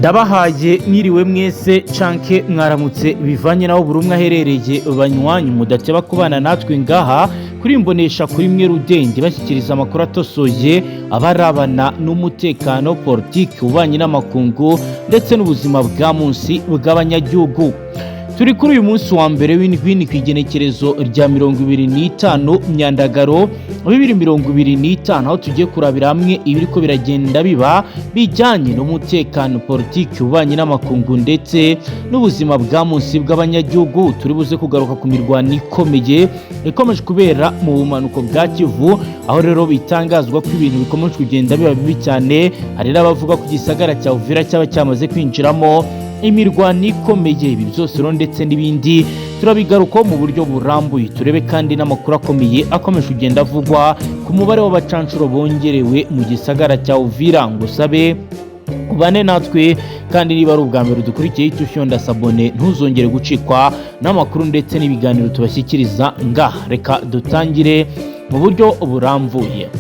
Ndabahaye mwiriwe mwese canke mwaramutse, bivanye naho buri umwe aherereye. Banywanyi mudateba kubana natwe ngaha kuri imbonesha kuri mwe rudende, bashyikiriza amakuru atosoye abarabana n'umutekano, politiki, ububanyi n'amakungu ndetse n'ubuzima bwa munsi bw'abanyagihugu. Turi kuri uyu munsi wa mbere w'indwi, ku igenekerezo rya 25 Myandagaro 2025, aho tugiye kurabira hamwe ibiriko biragenda biba bijyanye n'umutekano, politiki, ububanyi n'amakungu ndetse n'ubuzima bwa munsi bw'abanyagihugu. Turi buze kugaruka ku mirwano ikomeye ikomeje kubera mu bumanuko bwa Kivu, aho rero bitangazwa ko ibintu bikomeje kugenda biba bibi cyane. Hari n'abavuga ko igisagara cya Uvira cyaba cyamaze kwinjiramo imirwano ikomeye. Ibi byose rero ndetse n'ibindi turabigarukaho mu buryo burambuye. Turebe kandi n'amakuru akomeye akomeje kugenda avugwa ku mubare w'abacanshuro bongerewe mu gisagara cya Uvira. Ngo usabe ubane natwe, kandi niba ari ubwa mbere dukurikiye, ihita ufyonda s'abonner, ntuzongere gucikwa n'amakuru ndetse n'ibiganiro tubashyikiriza ngaha. Reka dutangire mu buryo burambuye.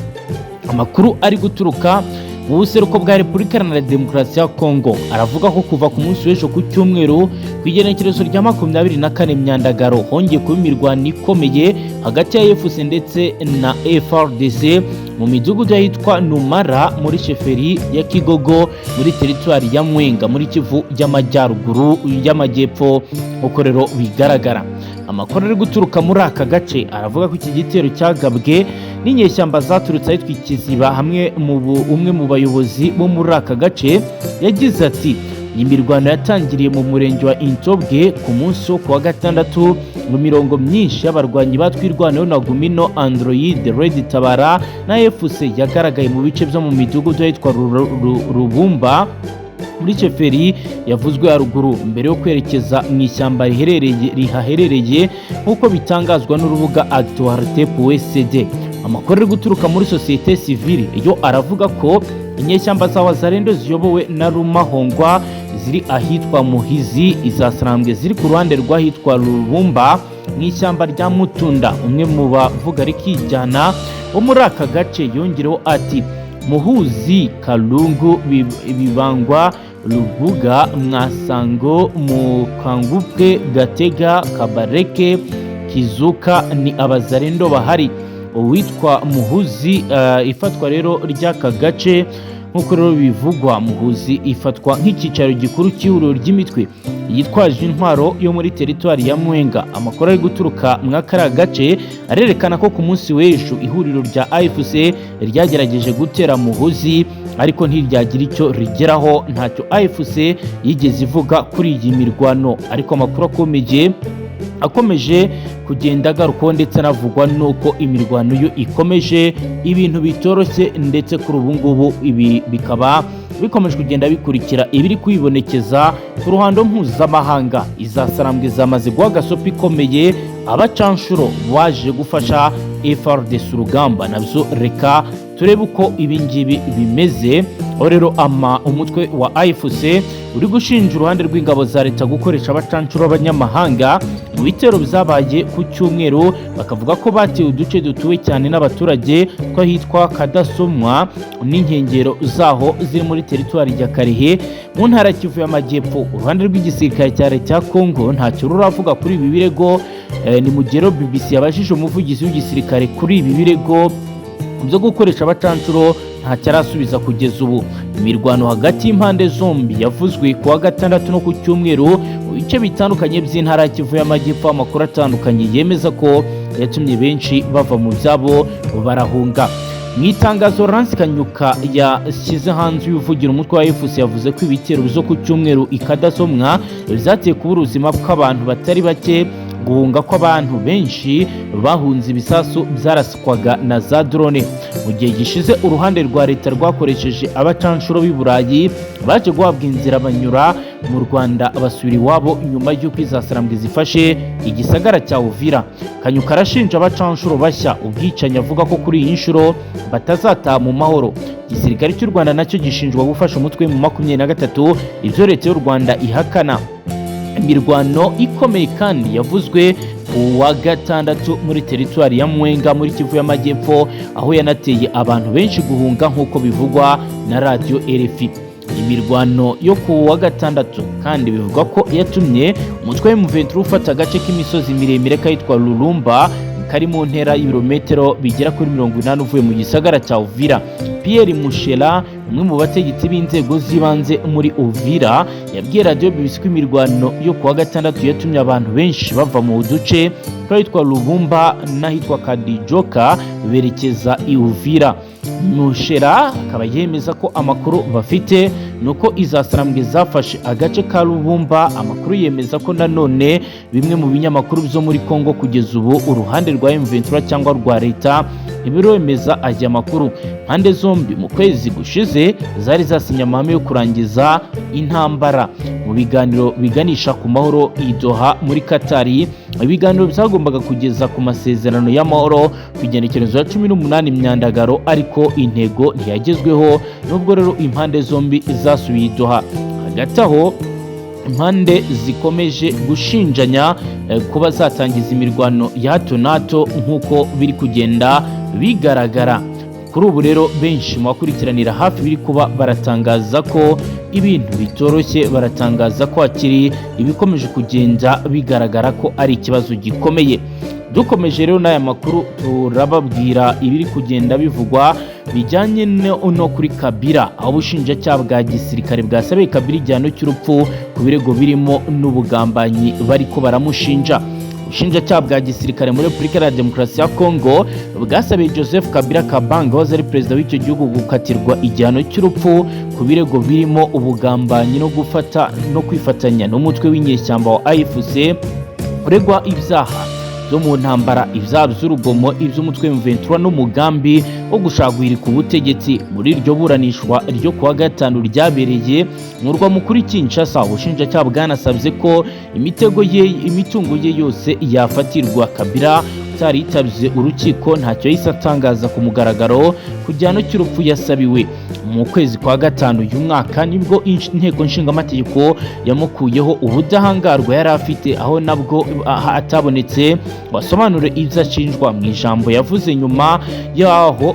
Amakuru ari guturuka mu buseruko bwa Repubulika Iharanira Demokarasi ya Kongo aravuga ko kuva ku munsi w'ejo ku cyumweru, ku igenekerezo rya 24 Myandagaro, hongeye kuba imirwano ikomeye hagati ya AFC ndetse na FARDC mu midugudu y'ahitwa Numara muri sheferi ya Kigogo, muri teritwari ya Mwenga, muri Kivu y'Amajyaruguru y'Amajyepfo. Uko rero bigaragara, amakuru ari guturuka muri aka gace aravuga ko iki gitero cyagabwe n'inyeshyamba zaturutse ahitwa Ikiziba. Hamwe mu umwe mu bayobozi bo muri aka gace yagize ati: "Iyi mirwano yatangiriye mu murenge wa Intobwe ku munsi wo kuwa gatandatu, mu mirongo myinshi y'abarwanyi batwirwanaho na Gumino, Android, Red Tabara na FC yagaragaye mu bice byo mu midugudu ahitwa Rubumba muri sheferi yavuzwe haruguru, mbere yo kwerekeza mu ishyamba rihaherereye, nk'uko bitangazwa n'urubuga actualité.cd. Amakuru ari guturuka muri sosiyete sivile yo aravuga ko inyeshyamba za Wazalendo ziyobowe na Rumahongwa ziri ahitwa Muhizi, iza Sarambwe ziri ku ruhande rw'ahitwa Rubumba mu ishyamba rya Mutunda. Umwe mu bavuga rikijyana wo muri aka gace yongereho ati: "Muhuzi, Kalungu, Bibangwa, Rubuga, Mwasango, Mukangupwe, Gatega, Kabareke, Kizuka ni Abazarendo bahari." Uwitwa Muhuzi, ifatwa rero ry'aka gace, nk'uko rero bivugwa, Muhuzi ifatwa nk'icyicaro gikuru cy'ihuriro ry'imitwe yitwaje intwaro yo muri teritwari ya Mwenga. Amakuru ari guturuka muri kariya gace arerekana ko ku munsi w'ejo ihuriro rya AFC ryagerageje gutera Muhuzi, ariko ntiryagira icyo rigeraho. Ntacyo AFC yigeze ivuga kuri iyi mirwano, ariko amakuru akomeye akomeje kugenda agarukwaho ndetse anavugwa nuko imirwano yo ikomeje, ibintu bitoroshye, ndetse kuri ubu ngubu ibi bikaba bikomeje kugenda bikurikira ibiri kwibonekeza ku ruhando mpuzamahanga. Izasarambwe zamaze guha agasopo ikomeye abacanshuro baje gufasha FARDC urugamba. Nabyo reka turebe uko ibi ngibi bimeze, aho rero ama umutwe wa AFC uri gushinja uruhande rw'ingabo za leta gukoresha abacanshuro b'abanyamahanga mu bitero byabaye ku cyumweru, bakavuga ko batewe uduce dutuwe cyane n'abaturage tw'ahitwa Kadasomwa n'inkengero zaho ziri muri teritwari ya Kalehe mu ntara ya Kivu y'Amajyepfo. Uruhande rw'igisirikare cya leta ya Kongo ntacyo ruravuga kuri ibi birego. Ni mu gihe rero BBC yabajije umuvugizi w'igisirikare kuri ibi birego byo gukoresha abacanshuro, ntacyo arasubiza kugeza ubu. Imirwano hagati y'impande zombi yavuzwe ku wa gatandatu no ku cyumweru mu bice bitandukanye by'intara ya Kivu y'Amajyepfo. Amakuru atandukanye yemeza ko yatumye benshi bava mu byabo barahunga. Mu itangazo Lance Kanyuka yashyize hanze, uvugira umutwe wa AFC yavuze ko ibitero byo ku cyumweru ikadasomwa byateye kubura ubuzima bw'abantu batari bake, guhunga kw'abantu benshi bahunze ibisasu byaraswaga na za drone. Mu gihe gishize uruhande rwa leta rwakoresheje abacanshuro b'i Burayi baje guhabwa inzira banyura mu Rwanda basubira iwabo nyuma y'uko izasarambwe zifashe igisagara cya Uvira. Kanyuka arashinja abacanshuro bashya ubwicanyi, avuga ko kuri iyi nshuro batazataha mu mahoro. Igisirikare cy'u Rwanda nacyo gishinjwa gufasha umutwe mu 23, ibyo leta y'u Rwanda ihakana. Imirwano ikomeye kandi yavuzwe ku wa gatandatu muri teritwari ya Mwenga muri Kivu y'Amajyepfo, aho yanateye abantu benshi guhunga, nk'uko bivugwa na radiyo RFI. Imirwano yo ku wa gatandatu kandi bivugwa ko yatumye umutwe wa M23 ufata agace k'imisozi miremire kitwa Lulumba, kari mu ntera y'ibirometero bigera kuri 80 uvuye mu gisagara cya Uvira. Pierre Mushela, umwe mu bategetsi b'inzego z'ibanze muri Uvira, yabwiye Radio BBC ko imirwano yo ku wa gatandatu yatumye abantu benshi bava mu duce tw'ahitwa Lubumba n'ahitwa Kadijoka berekeza i Uvira. Mushera akaba yemeza ko amakuru bafite nuko izasarambwe zafashe agace ka Lubumba. Amakuru yemeza ko nanone bimwe mu binyamakuru byo muri Kongo kugeza ubu uruhande rwa M23 cyangwa rwa leta ntibiremeza aya makuru. Mpande zombi mu kwezi gushize zari zasinye amahame yo kurangiza intambara mu biganiro biganisha ku mahoro i Doha muri Katari. Ibiganiro byagombaga kugeza ku masezerano y'amahoro ku igenekerezo ya 18 Myandagaro, ariko intego ntiyagezweho nubwo rero impande zombi zasubiye i Doha. Hagati aho impande zikomeje gushinjanya kuba zatangiza imirwano ya hato na hato nk'uko biri kugenda bigaragara kuri ubu. Rero benshi mu bakurikiranira hafi biri kuba baratangaza ko ibintu bitoroshye, baratangaza ko hakiri ibikomeje kugenda bigaragara ko ari ikibazo gikomeye. Dukomeje rero n'aya makuru, turababwira ibiri kugenda bivugwa bijyanye no kuri Kabila, aho ubushinjacyaha bwa gisirikare bwasabiye Kabila igihano cy'urupfu ku birego birimo n'ubugambanyi bariko baramushinja. Ubushinjacyaha bwa gisirikare muri Repubulika ya Demokarasi ya Kongo bwasabiye Joseph Kabila Kabange, wahoze ari perezida w'icyo gihugu, gukatirwa igihano cy'urupfu ku birego birimo ubugambanyi no gufata no kwifatanya n'umutwe w'inyeshyamba wa AFC, uregwa ibyaha byo mu ntambara, ibyaha by'urugomo, iby'umutwe M23 n'umugambi wo gushagwirika ubutegetsi. Muri iryo buranishwa ryo kuwa gatanu ryabereye mu murwa mukuru Kinshasa, ubushinjacyaha bwanasabye ko imitego ye imitungo ye yose yafatirwa. Kabila utari yitabye urukiko ntacyo yahise atangaza ku mugaragaro ku gihano cy'urupfu yasabiwe. Mu kwezi kwa gatanu uyu mwaka nibwo inteko nshingamategeko yamukuyeho ubudahangarwa yari afite, aho nabwo atabonetse wasobanure ibyo ashinjwa. Mu ijambo yavuze nyuma yaho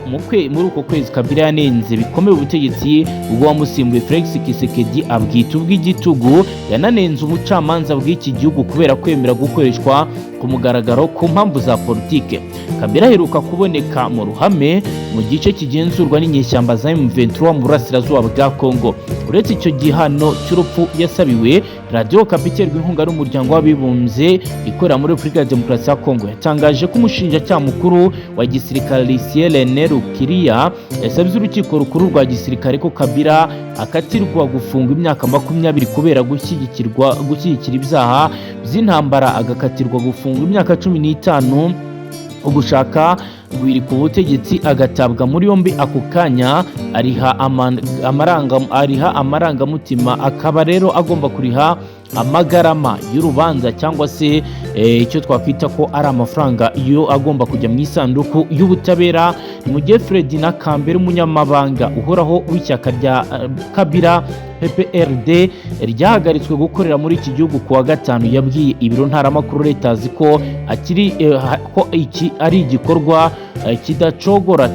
muri uko kwezi, Kabila yanenze bikomeye ubutegetsi ubwo wamusimbuye Felix Tshisekedi, abwita ubw'igitugu. Yananenze ubucamanza bw'iki gihugu kubera kwemera gukoreshwa ku mugaragaro ku mpamvu za politike. Kabila aheruka kuboneka mu ruhame mu gice kigenzurwa n'inyeshyamba za M23 mu burasirazuba bwa Kongo. Uretse icyo gihano cy'urupfu yasabiwe, Radio Okapi iterwa inkunga n'umuryango w'abibumbye ikorera muri Repubulika ya Demokarasi ya Kongo yatangaje ko umushinjacyaha mukuru wa gisirikare Lucien René Rukiriya yasabye urukiko rukuru rwa gisirikare ko Kabila akatirwa gufungwa imyaka 20 kubera gushyigikirwa gushyigikira ibyaha by'intambara, agakatirwa gufungwa imyaka 15 ugushaka guhirika ubutegetsi, agatabwa muri yombi ako kanya, ariha amarangamutima, akaba rero agomba kuriha amagarama y'urubanza cyangwa se icyo twakwita ko ari amafaranga yo agomba kujya mu isanduku y'ubutabera. Mu gihe Ferdinand Kambere, umunyamabanga uhoraho w'ishyaka rya Kabila PPRD ryahagaritswe gukorera muri iki gihugu kuwa gatanu, yabwiye ibiro ntaramakuru Reuters ko akiri ko iki ari igikorwa kidacogora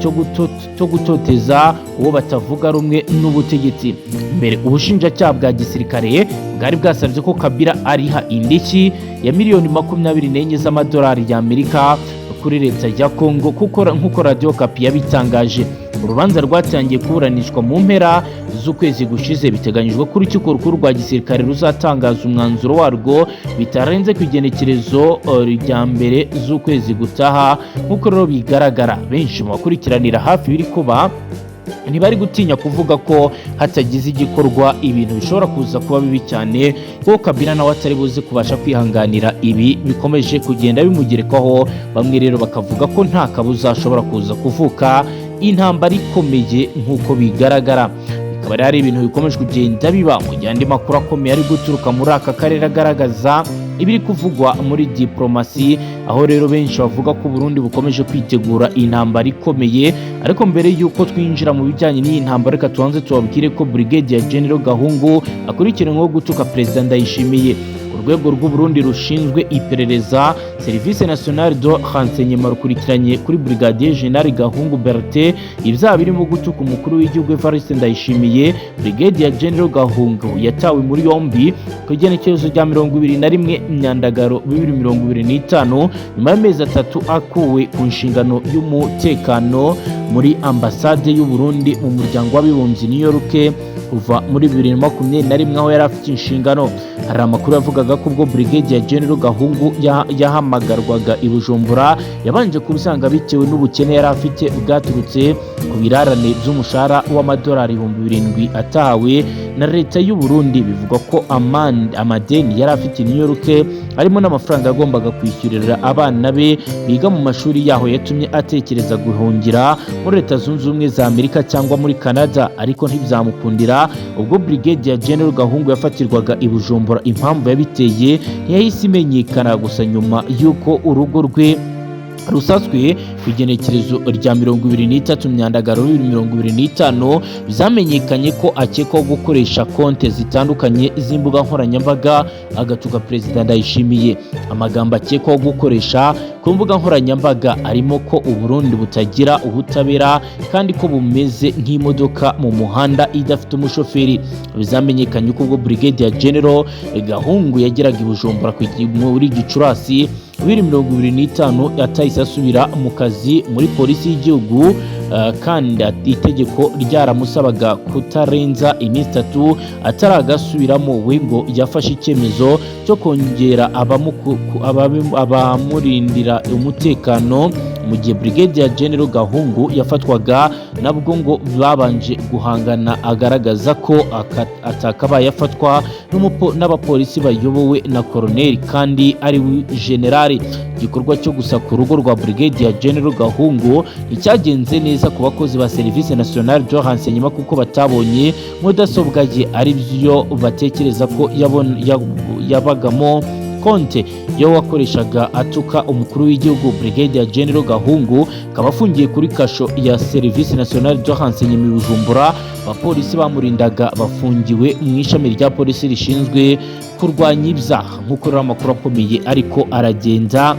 cyo gutoteza uwo batavuga rumwe n'ubutegetsi. Mbere ubushinjacyaha bwa gisirikare bwari bwasabye ko Kabila ariha indishyi ya miliyoni 24 z'amadolari y'Amerika kuri leta ya Kongo, kuko nk'uko Radio Okapi yabitangaje. Urubanza rwatangiye kuburanishwa mu mpera z'ukwezi gushize. Biteganyijwe ko urukiko rukuru rwa gisirikare ruzatangaza umwanzuro warwo bitarenze ku igenekerezo rya mbere z'ukwezi gutaha. Nk'uko rero bigaragara, benshi mu bakurikiranira hafi biri kuba ntibari gutinya kuvuga ko hatagize igikorwa ibintu bishobora kuza kuba bibi cyane, kuko Kabila nawe atari buze kubasha kwihanganira ibi bikomeje kugenda bimugerekaho. Bamwe rero bakavuga ko nta kabuza ashobora kuza kuvuka intambara ikomeye. Nk'uko bigaragara, bikaba rero ari ibintu bikomeje kugenda biba mu gihe andi makuru akomeye ari guturuka muri aka karere agaragaza ibiri kuvugwa muri diplomasi, aho rero benshi bavuga ko Burundi bukomeje kwitegura intambara ikomeye. Ariko mbere y'uko twinjira mu bijyanye n'iyi ntambara, reka tubanze tubabwire ko Brigadier General Gahungu akurikiranyweho gutuka Perezida Ndayishimiye. Urwego Urwego rw'u Burundi rushinzwe iperereza, Service National de Renseignement, rukurikiranye kuri Brigadier General Gahungu Bertin ibyaha birimo gutuka umukuru w'igihugu Evariste Ndayishimiye. Brigadier General Gahungu yatawe muri yombi ku igenekerezo rya 21 Myandagaro 2025, nyuma y'amezi 3 akuwe ku nshingano y'umutekano muri ambasade y'u Burundi mu Muryango w'Abibumbye New York kuva muri 2021, aho yari afite inshingano. Hari amakuru yavugaga ko ubwo Brigadier General Gahungu yahamagarwaga i Bujumbura, yabanje kubisanga bitewe n'ubukene yari afite bwaturutse ku birarane by'umushahara w'amadolari 7000 atahawe na leta y'u Burundi. Bivugwa ko amadeni yari afite i New York, harimo n'amafaranga yagombaga kwishyurira abana be biga mu mashuri yaho, yatumye atekereza guhungira muri Leta Zunze Ubumwe za Amerika cyangwa muri Canada, ariko ntibyamukundira. Ubwo Brigadier General Gahungu yafatirwaga i Bujumbura, impamvu yabiteye ntiyahise imenyekana. Gusa nyuma y'uko urugo rwe rusatswe ku igenekerezo rya 23 Myandagaro 2025, byamenyekanye ko akekwaho gukoresha konte zitandukanye z'imbuga nkoranyambaga agatuka Perezida Ndayishimiye. Amagambo akekwaho gukoresha ku mbuga nkoranyambaga arimo ko Uburundi butagira ubutabera kandi ko bumeze nk'imodoka mu muhanda idafite umushoferi. Bizamenyekanye ko ubwo Brigadier General Gahungu yageraga i Bujumbura muri Gicurasi 2025, atahise asubira mu kazi muri polisi y'igihugu, kandi itegeko ryaramusabaga kutarenza iminsi 3 ataragasubiramo. We ngo yafashe icyemezo cyo kongera abamurindira umutekano. Mu gihe Brigadier General Gahungu yafatwaga, nabwo ngo babanje guhangana, agaragaza ko atakabaye afatwa n'abapolisi bayobowe na koroneli kandi ari generali. Igikorwa cyo gusaka urugo rwa Brigadier General Gahungu nticyagenze neza ku bakozi ba Service National de Renseignement, kuko batabonye mudasobwa ye, ari byo batekereza ko yabagamo konte yo wakoreshaga atuka umukuru w'igihugu. Brigadier General Gahungu akaba afungiye kuri kasho ya Service National de Renseignement i Bujumbura. Abapolisi bamurindaga bafungiwe mu ishami rya polisi rishinzwe kurwanya ibyaha, nk'uko rero amakuru akomeye ariko aragenda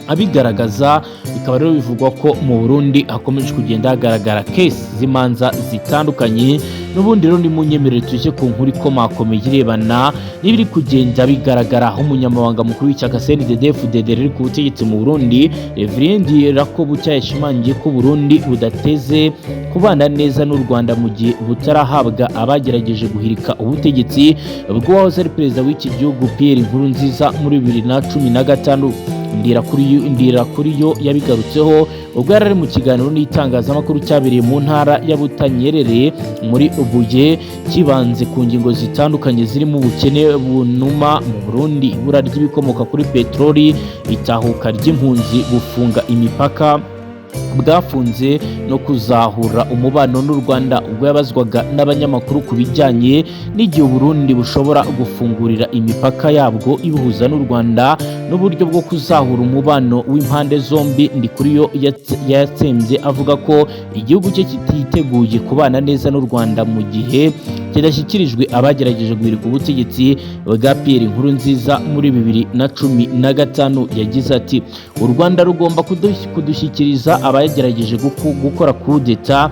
abigaragaza. Bikaba rero bivugwa ko mu Burundi hakomeje kugenda hagaragara case z'imanza zitandukanye. N'ubundi rero ni munyemerere tujye ku nkuru ikomakomeye irebana n'ibiri kugenda bigaragara, aho umunyamabanga mukuru w'ishyaka CNDD-FDD riri ku butegetsi mu Burundi, Reverien Ndirakobuca, yashimangiye ko Burundi budateze kubana neza n'u Rwanda mu gihe butarahabwa abagerageje guhirika ubutegetsi bw'uwahoze ari perezida w'iki gihugu Pierre Nkurunziza muri 2015. Ndira kuri yo yabigarutseho ubwo yari ari mu kiganiro n'itangazamakuru cyabereye mu ntara ya Butanyerere muri Ubuye, kibanze ku ngingo zitandukanye zirimo ubukene bunuma mu Burundi, ibura ry'ibikomoka kuri peteroli, itahuka ry'impunzi, gufunga imipaka bwafunze no kuzahura umubano n'u Rwanda. Ubwo yabazwaga n'abanyamakuru ku bijyanye n'igihe Burundi bushobora gufungurira imipaka yabwo ibuhuza n'u Rwanda n'uburyo bwo kuzahura umubano w'impande zombi, Ndikuriyo yatsembye avuga ko igihugu cye kititeguye kubana neza n'u Rwanda mu gihe kidashyikirijwe abagerageje guhirika ubutegetsi bwa Pierre Nkurunziza muri 2015. Yagize ati: "U Rwanda rugomba kudushyikiriza abagerageje gukora kudeta.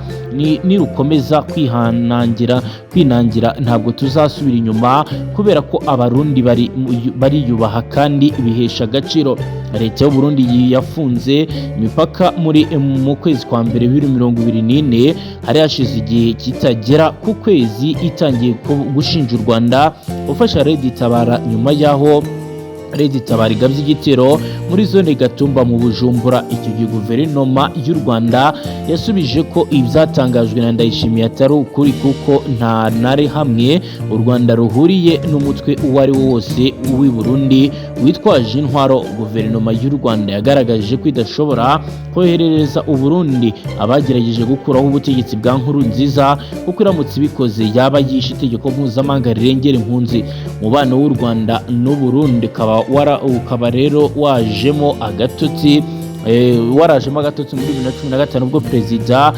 Nirukomeza kwihanangira kwinangira, ntabwo tuzasubira inyuma, kubera ko Abarundi bariyubaha kandi bihesha agaciro." Leta y'u Burundi yafunze imipaka muri mu kwezi kwa mbere 2024. Hari hashize igihe kitagera ku kwezi itangiye gushinja u Rwanda gufasha Red Tabara, nyuma y'aho Red Tabara igabye igitero muri zone Gatumba mu Bujumbura. Icyo gihe guverinoma y'u Rwanda yasubije ko ibyatangajwe na Ndayishimiye atari ukuri, kuko nta nare hamwe u Rwanda ruhuriye n'umutwe uwo ari wo wose w'i Burundi witwaje intwaro. Guverinoma y'u Rwanda yagaragaje ko idashobora koherereza u Burundi abagerageje gukuraho ubutegetsi bwa Nkurunziza, kuko iramutse ibikoze yaba yishe itegeko mpuzamahanga rirengera impunzi. Umubano w'u Rwanda n'u Burundi ukaba rero wajemo agatotsi Warajemo agatotsi muri 2015 ubwo perezida,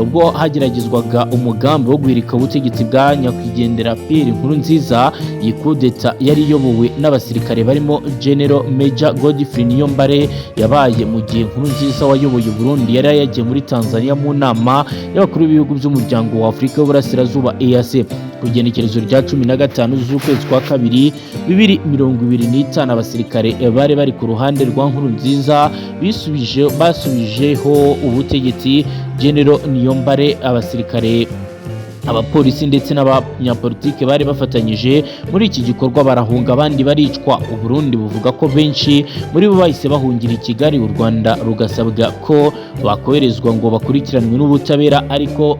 ubwo hageragezwaga umugambi wo guhirika ubutegetsi bwa nyakwigendera Pierre Nkurunziza. Iyi kudeta yari iyobowe n'abasirikare barimo General Major Godfrey Niyombare. Yabaye mu gihe Nkurunziza wayoboye Burundi yari yagiye muri Tanzania mu nama y'abakuru b'ibihugu by'umuryango wa Afurika y'Uburasirazuba, EAC. Ku igenekerezo rya 15 z'ukwezi kwa kabiri 2025, abasirikare bari bari ku ruhande rwa Nkurunziza bisubije basubijeho ubutegetsi General Niyombare. Abasirikare, abapolisi ndetse n'abanyapolitike bari bafatanyije muri iki gikorwa barahunga, abandi baricwa. Uburundi buvuga ko benshi muri bo bahise bahungira i Kigali, u Rwanda rugasabwa ko bakoherezwa ngo bakurikiranwe n'ubutabera, ariko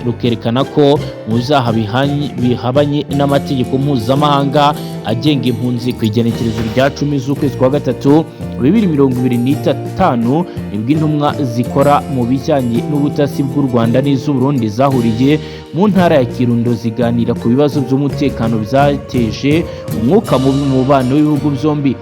rukerekana ko mu byaha bihabanye n'amategeko mpuzamahanga agenga impunzi. Ku igenekerezo rya 10 z'ukwezi kwa gatatu 2025, nibwo intumwa zikora mu bijyanye n'ubutasi bw'u Rwanda n'iz'Uburundi zahuriye mu ntara ya Kirundo, ziganira ku bibazo by'umutekano byateje umwuka mubi mu mubano w'ibihugu byombi.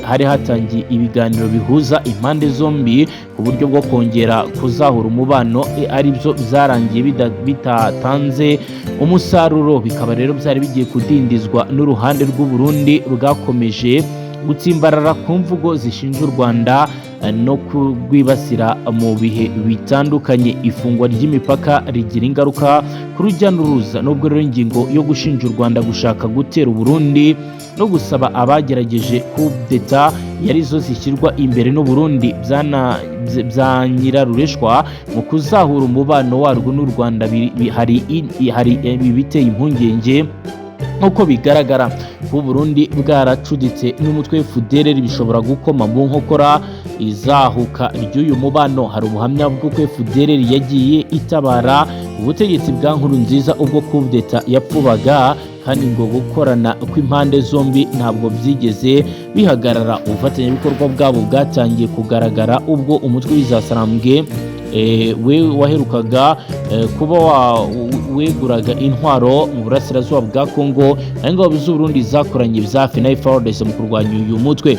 Hari hatangiye ibiganiro bihuza impande zombi ku buryo bwo kongera kuzahura umubano, aribyo byarangiye bitatanze umusaruro. Bikaba rero byari bigiye kudindizwa n'uruhande rw'u Burundi bwakomeje gutsimbarara ku mvugo zishinja u Rwanda no kurwibasira mu bihe bitandukanye. Ifungwa ry'imipaka rigira ingaruka ku rujya n'uruza. Nubwo rero ingingo yo gushinja u Rwanda gushaka gutera Uburundi no gusaba abagerageje kudeta yari zo zishyirwa imbere n'Uburundi bya nyirarureshwa mu kuzahura umubano warwo n'u Rwanda, hari ibiteye impungenge. Nk'uko bigaragara, kuba Burundi bwaracuditse n'umutwe FDLR bishobora gukoma mu nkokora izahuka ry'uyu mubano. Hari ubuhamya bw'uko FDLR yagiye itabara ubutegetsi bwa Nkurunziza ubwo kudeta yapfubaga, kandi ngo gukorana kw'impande zombi ntabwo byigeze bihagarara. Ubufatanyabikorwa bwabo bwatangiye kugaragara ubwo umutwe w'Izasarambwe we waherukaga kuba weguraga intwaro mu burasirazuba bwa Congo, aho ingabo z'Uburundi zakoranye byafi na FARDC mu kurwanya uyu mutwe.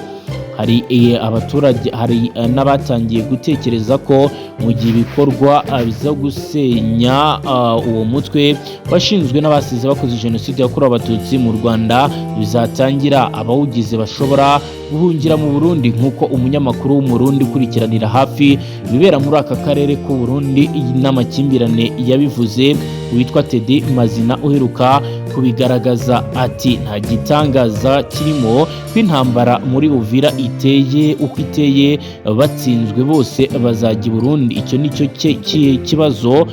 Hari abaturage, hari n'abatangiye gutekereza ko mu gihe ibikorwa byo gusenya uwo mutwe washinzwe n'abasize bakoze jenoside yakorewe Abatutsi mu Rwanda bizatangira, abawugize bashobora guhungira mu Burundi, nk'uko umunyamakuru w'Umurundi ukurikiranira hafi ibibera muri aka karere k'u Burundi n'amakimbirane yabivuze, witwa Teddy Mazina, uheruka kubigaragaza. Ati: "Nta gitangaza kirimo ko intambara muri Uvira iteye uko iteye, batsinzwe bose bazajya i Burundi. Icyo nicyo kibazo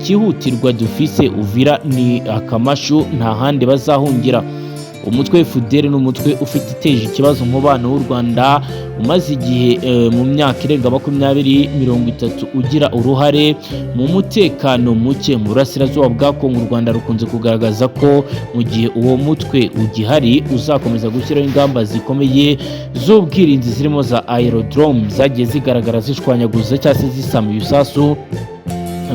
cyihutirwa dufise. Uvira ni akamashu, nta handi bazahungira." Umutwe FDLR ni umutwe ufite iteje ikibazo umubano w'u Rwanda, umaze igihe mu myaka irenga 20, 30 ugira uruhare mu mutekano muke mu burasirazuba bwa Kongo. U Rwanda rukunze kugaragaza ko mu gihe uwo mutwe ugihari uzakomeza gushyiraho ingamba zikomeye z'ubwirinzi, zirimo za aerodrome zagiye zigaragara zishwanyaguza cyangwa se zisama ibisasu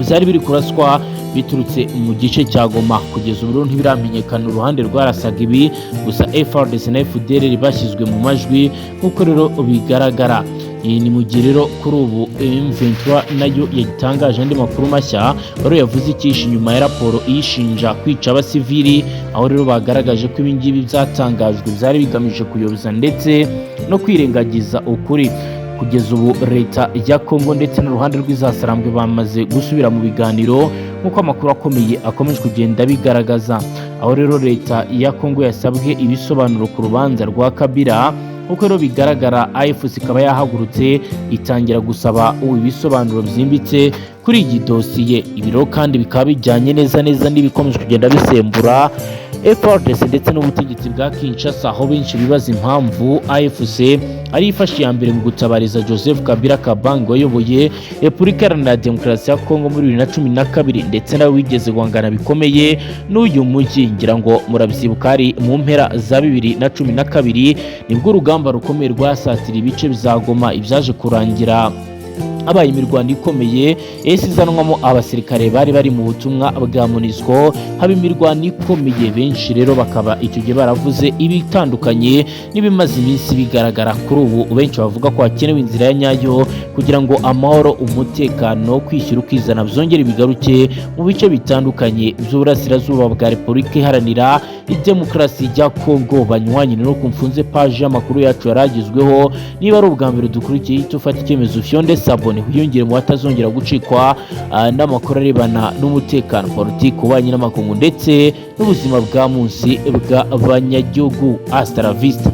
byari biri kuraswa biturutse mu gice cya Goma. Kugeza ubu rero ntibiramenyekana uruhande rwarasaga ibi, gusa FARDC na FDLR bashyizwe mu majwi nk'uko rero bigaragara. Iyi ni mu gihe rero kuri ubu M23 nayo yatangaje andi makuru mashya, rero yavuze icyishe inyuma ya raporo iyishinja kwica abasivili, aho rero bagaragaje ko ibingibi byatangajwe byari bigamije kuyoboza ndetse no kwirengagiza ukuri. Kugeza ubu leta ya Kongo ndetse n'uruhande rw'Izasarambwe bamaze gusubira mu biganiro, nk'uko amakuru akomeye akomeje kugenda bigaragaza, aho rero leta ya Kongo yasabwe ibisobanuro ku rubanza rwa Kabila. Nk'uko rero bigaragara, AFC ikaba yahagurutse itangira gusaba ibisobanuro byimbitse kuri iyi dosiye. Ibi rero kandi bikaba bijyanye neza neza n'ibikomeje kugenda bisembura FARDC ndetse n'ubutegetsi bwa Kinshasa, aho benshi bibaza impamvu AFC ari ifashe iya mbere mu gutabariza Joseph Kabila Kabange wayoboye Repubulika Iharanira Demokarasi ya Kongo muri 2012, ndetse nawe wigeze guhangana bikomeye n'uyu mujyi. Ngira ngo murabyibuka, ari mu mpera za 2012 nibwo urugamba rukomeye rwasatira ibice bya Goma, ibyaje kurangira Habaye imirwano ikomeye ese izanwamo abasirikare bari bari mu butumwa bwa MONUSCO, haba imirwano ikomeye. Benshi rero bakaba icyo gihe baravuze ibitandukanye n'ibimaze iminsi bigaragara kuri ubu. Benshi bavuga ko hakenewe inzira ya nyayo kugira ngo amahoro, umutekano, kwishyira ukizana byongere bigaruke mu bice bitandukanye by'uburasirazuba bwa Repubulika Iharanira Demokarasi ya Kongo. Banywanyi, no kumfunze page y'amakuru yacu yaragezweho. Niba ari ubwa mbere dukurikiye, ihita ufata icyemezo ufyonde s'abonner, wiyongere mu batazongera gucikwa n'amakuru arebana n'umutekano, politiki, ububanyi n'amakungu ndetse n'ubuzima bwa munsi bw'abanyagihugu. Hasta la vista.